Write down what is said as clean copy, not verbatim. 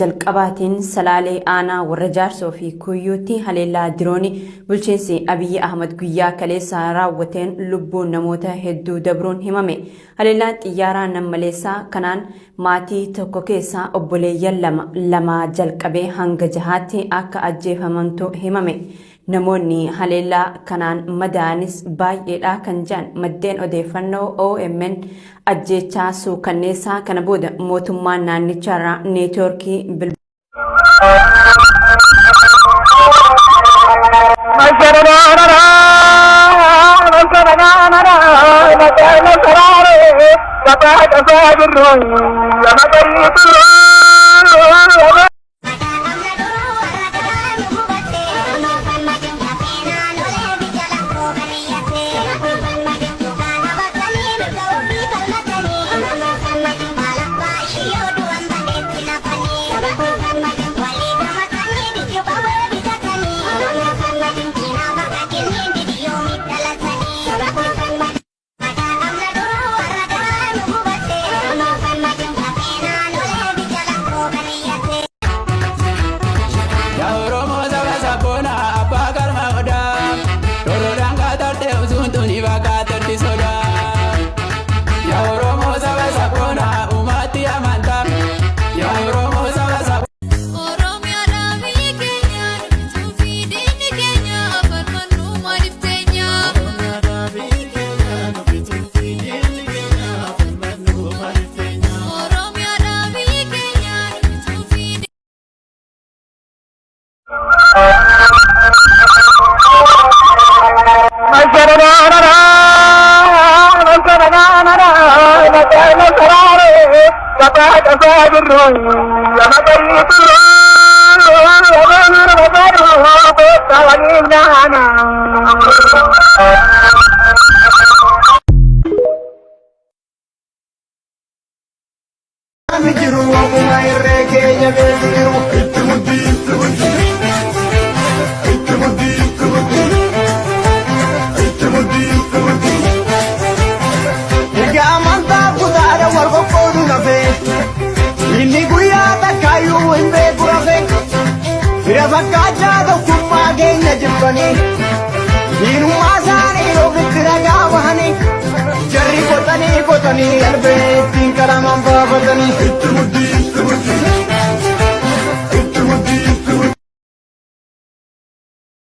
Jalqabaatiin Salaalee Aanaa Warra Jaarsoo fi Kuyyuutti haleellaa diroonii bulchiinsi Abiyyi Ahmad guyyaa kaleessaa raawwateen lubbuun namoota hedduu dabruun himame. Haleellaa xiyyaaraa nammaleessaa kanaan maatii tokko keessaa obboleeyyan lama lamaa jalqabee hanga jahaatti akka ajjeefamantu himame. Namoonni haleellaa kanaan madaa'anis baay'eedha kan jedhan maddeen odeeffannoo OMN, ajjeechaa suukanneessaa kana booda mootummaan naannichaarraa neetwoorkii bilbilaa Yaa Oromoo saba sabboona abbaa galma odaa Rorroodhaan qaxarte utuun tuni fakkaatatti sodaa Yaa Oromoo saba sabboona uumaatti amantaa Yaa Oromoo saba sabboona. Oromiyaadha biyyi keenya nuti fi diinni keenya falmannu maaliif teenya? Oromiyaadha biyyi keenya nuti fi Namni jiru ogummaa irree keenya keessa jiru. Itti muddi itti muddi. Itti muddi itti muddi. Itti muddi itti muddi. Erga amantaa kutaadha wal qoqqoodu lafee. Inni guyyaa takkaayyuu hin beeku rafee. Fira fakkaachaa tokkummaa keenya jibbanii. Diinummaa isaanii ofitti ragaa bahanii. Jarri qotanii qotanii albee ittiin qalamaan baafatanii. Itti muddi itti muddi.